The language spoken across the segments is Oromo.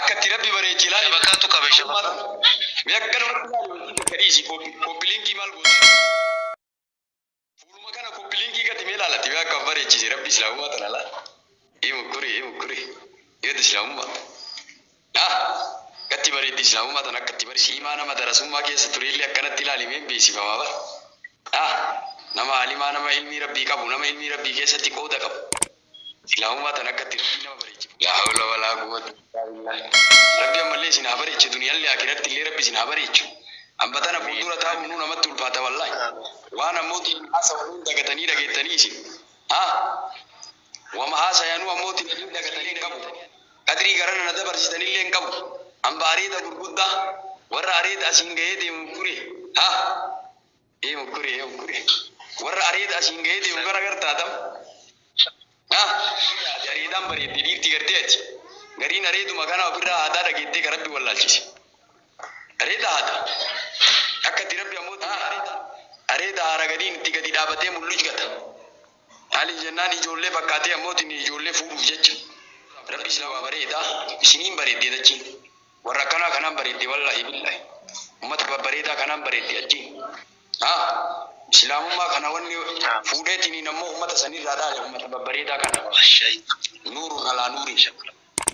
Akka itti Rabbi bareeche ilaali. Shabakaatu qabe shabakaa. Mee akkanumatti ilaali hojii takka dhiisi copy link maal goota? Fuuluma kana copy link gadi mee ilaalati mee akka bareechise Rabbi islaamummaa tana laal. Ee mukkuree, ee mukkuree. Eetu islaamummaa. Ah, gatti bareeddi islaamummaa tana akka itti bareeddi. Siimaa nama darasummaa keessa tureellee akkanatti ilaali mee hin beeksifamaa bara. Ah, nama alimaa, nama ilmii Rabbii qabu, nama ilmii Rabbii keessatti qooda qabu. Islaamummaa tana akka itti Rabbiin nama bareeche. Laa hawla walaa quwwata illaa billah. Rabbi ammallee isin haa bareechu, duniyallee akiratti illee Rabbi isin haa bareechu. Amba tana fuuldura taa'uunuu namatti ulfaata wallahi. Waan ammoo haasawanuu dagatanii dhageettanii isin. Ah, wama haasayanuu ammoo hin dagatanii hin qabu. Qadrii garana na dabarsitanillee hin qabu. Amba areeda gurguddaa warra areeda asiin gahee deemu ture. Ha? Ee mukkuree, ee mukkuree. Warra areeda asiin gahee deemu gara gartaa tam. Ha? Ati areedaan bareedde dhiirti gartee ati. Gariin areeduma kana ofirraa haadaa dhageettee ka Rabbi wallaalchise. Areeda haada. Akka itti Rabbi ammoo areeda haara gadiin itti gadi dhaabatee mul'uj gata. Maaliif jennaan ijoollee fakkaatee ammoo ijoollee fuudhuuf jecha. Rabbi isin waa bareeda, isiniin bareeddee dachiin. Warra akkanaa kanaan bareedde, wallahi billahi. Ummata babbareedaa kanaan bareedde achiin. Haa, islaamummaa kana wanni fuudheetiniin ammoo ummata sanirraa dhaale ummata babbareedaa kana. Nuurun alaa nuurin.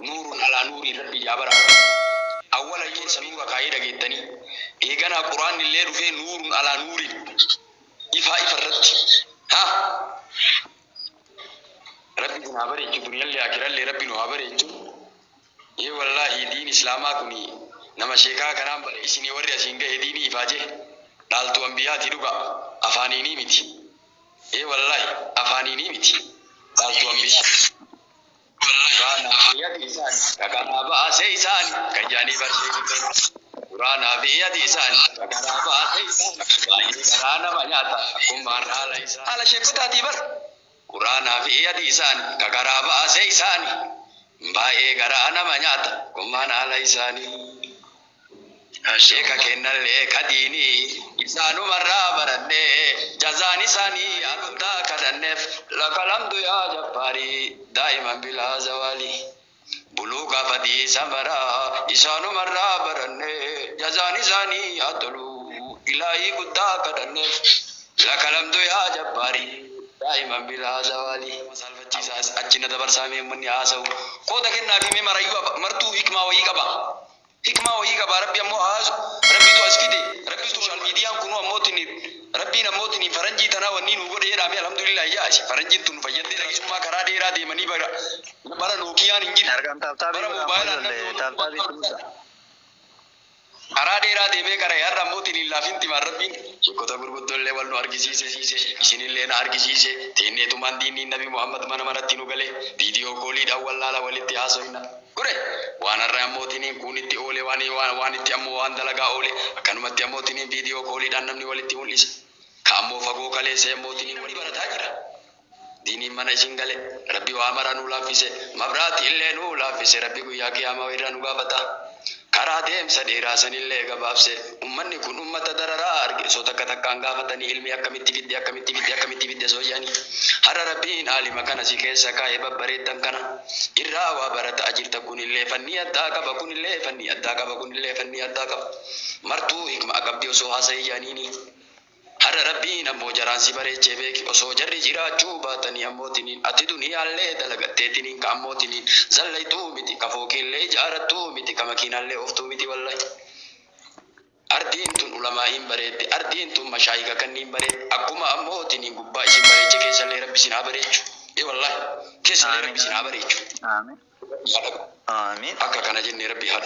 Nuurun alaa nuurin Rabbi jaabara. Awwala keessa nuura kaayee dhageettanii. Eeganaa Quraanni illee dhufee nuurun alaa nuurin. Ifaa ifa irratti. Haa. Rabbi nu haa bareechu, duniyallee akirallee Rabbi nu haa bareechu. Ee wallaahi, diin islaamaa kuni nama sheekaa kanaan bare isinii warri asiin gahe diinii ifaaje dhaaltu ambiyaati dhuga afaaniinii miti. Ee wallaahi, afaaniinii miti, dhaaltu ambiyaati. Quraanaa fi hadiisaan kakaraa baase isaan kayyaanii barsiifte. Quraanaa fi hadiisaan kakaraa baase isaan baay'ee garaa nama nyaata akkumaan haala isaa. Haala sheekotaatii bar. Quraanaa fi hadiisaan kakaraa baase isaan baay'ee garaa nama nyaata akkumaan haala isaanii. Sheeka kennallee kadiinii isaanumarraa barannee jazaan isaanii guddaa kadhanneef. Laka lamdu yaa jabbaarii daa'iman bilaa zawaalii. Buluu gaafa maraa isaanumarraa barannee jazaan isaanii haa tolu ilaahii guddaa kadhanneef. Laka lamdu yaa jabbaarii daa'iman bilaa zawaalii. Saalfachiisaa achi na dabarsaa mee uummanni haasa'u. Qooda kennaa fi mee marayyuu martuu hikmaa wayii qaba. Hikmaa wayii qaba. Rabbi ammoo haasu Rabbitu as fide. Rabbi social miidiyaan kunuu ammootiin Rabbiin ammootiin faranjii tanaa wanni nu godhe jedhame, alhamdulillah jaasi. Faranjiin tun fayyadde dhageessummaa karaa dheeraa deemanii bara bara Nookiyaan hin jiru. Argaan tap tapii bara godhaa. Moobaayilaan Ijoollee namni tap tapii tumsa. Karaa dheeraa deemee kara har'a ammootiin hin laafinti maan Rabbiin sheekota gurguddoollee wal nu argisiise, isinillee na argisiise. Teenneetumaan diinni Nabi Muhammad mana manatti nu gale video calliidhaan wallaala walitti haasoyna. Gure waan har'a ammootiin kun itti oole, waan waan waan itti ammoo waan dalagaa oole, akkanumatti ammootiin video calliidhaan namni walitti mul'isa. Ka ammoo fagoo kaleessa ammootiin wali barataa jira. Diiniin mana isin gale, Rabbi waa mara nuu laaffise, mabraati illee nuu laaffise. Rabbi guyyaa qiyaamaa irraa nu gaafata. Karaa deemsa dheeraa sanillee gabaabse. Ummanni kun ummata dararaa arge osoo takka takkaan gaafatanii ilmi akkamitti fidde, akkamitti fidde, akkamitti fidde osoo jedhanii. Har'a Rabbiin aalima kana si keessa kaa'ee babbareeddan kana irraa waa barata ajirta. Kunillee fannii addaa qaba, kunillee fannii addaa qaba, kunillee fannii addaa qaba. Martuu hikmaa qabdi osoo haasa'ii jedhaniini. Har'a Rabbiin ammoo jaraan si bareechee beeki. Osoo jarri jiraachuu baatanii ammootiniin ati duniyaallee dalagatteetiniin ka ammootiniin zallaytuu miti, ka fooqiillee ijaarattuu miti, ka makiinaallee ooftuu miti wallahi. Ardiin tun ulamaa'iin bareedde, ardiin tun mashaayika kanniin bareedde. Akkuma ammootiniin gubbaa isin bareeche keessallee Rabbi isin haa bareechu. Ee wallahi, keessallee Rabbi isin haa bareechu. Amiin. Amiin. Akka kana jennee Rabbi haa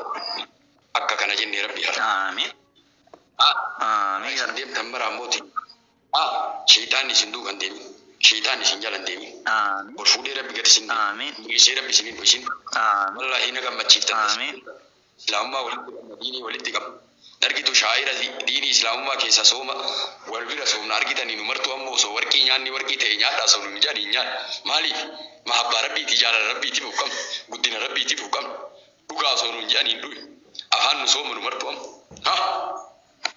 akka kana jennee Rabbi haa. Amiin. Amiin. Isin deemtan mara ammootiin shayxaanni isin duukan deemin, shayxaanni isin jalan deemin. Amiin. Ol fuudhee Rabbi gadi isin Amiin. mul'isee Rabbi isin isin Amiin. Wallaahi na gammachiiftan. Amiin. Islaamummaa walitti qabna, diinii walitti qabna. Argitu shaa'ira diinii islaamummaa keessa sooma wal bira soomna argitanii nu martuu ammoo osoo warqii nyaanni warqii ta'e nyaadhaa osoo nu jedhanii hin nyaannu. Maaliif? Mahabbaa Rabbiiti, jaalala Rabbiitiif of qabna, guddina Rabbiitiif of qabna. Dhugaa osoo nu jedhanii hin dhuyi. Afaan nu sooma nu martuu amma. Ha?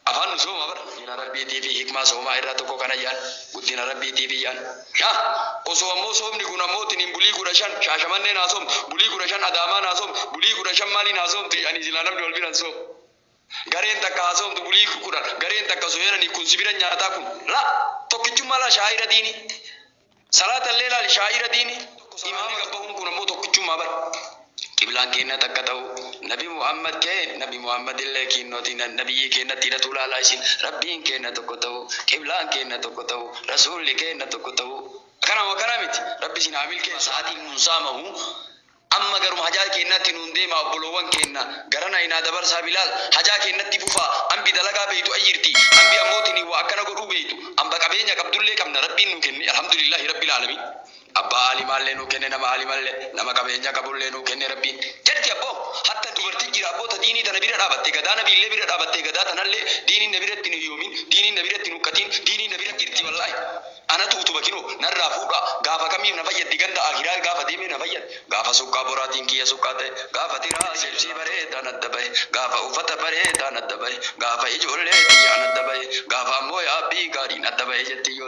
Afaan nu sooma bara. Guddina rabbiitii fi hikmaa soomaa irraa tokko kana jaan. Guddina rabbiitii fi jaan. Yaa osoo ammoo soomni kun ammoo tiniin bulii 15 Shaashamannee naa soomtu, bulii 15 Adaamaa naa soomtu, bulii 15 maaliin haa soomtu ani silaa namni wal biraan soomu. Gareen takka haa soomtu bulii 10, gareen takka osoo jedhanii kun sibira nyaataa kun la tokkichummaa laa shaa'ira diini. Salaata illee laali shaa'ira diini. Imaamni gabbahuun kun ammoo tokkichummaa bara. Qiblaan keenna takka ta'u Nabi Muhammad kee Nabi Muhammad illee kiinnooti nabiyyi keennatti hidhatu laalaa isin Rabbiin keenna tokko ta'u qiblaan keenna tokko ta'u rasuulli keenna tokko ta'u. Akkana moo akkana miti Rabbi isin haa milkeessu. Sa'aatiin nuun saamahu amma garuma hajaa keennatti nuun deema obboloowwan keenna garana inaa dabarsaa Bilaal hajaa keennatti fufaa ambi dalagaa beeytu ayyirti ambi ammootinii waa akkana godhuu beeytu amba qabeenya qabdullee qabna Rabbiin nuu kenne alhamdulillaahi rabbil aalamiin. Abbaa aalimaallee nuu kenne nama aalimallee nama qabeenya qabullee nuu kenne Rabbiin. Jetti abboo hatta dubarti jira abboo ta diinii tana bira dhaabatte gadaa nabiillee bira dhaabatte gadaa tanallee diiniin na biratti hin hiyyoomin diiniin na biratti hin huqqatiin diiniin na bira jirti wallaahi. Anatu utuba kinoo narraa fuudhaa gaafa kamiif na fayyaddi ganda aakiraa gaafa deemee na fayyaddi gaafa suqqaa boraatiin kiyya suqqaa ta'e gaafa tiraa sibsii bareedaan adda bahe gaafa uffata bareedaan adda bahe gaafa ijoollee tiyyaan adda bahe gaafa ammoo yaabbii gaariin adda bahe jetti ijoollee.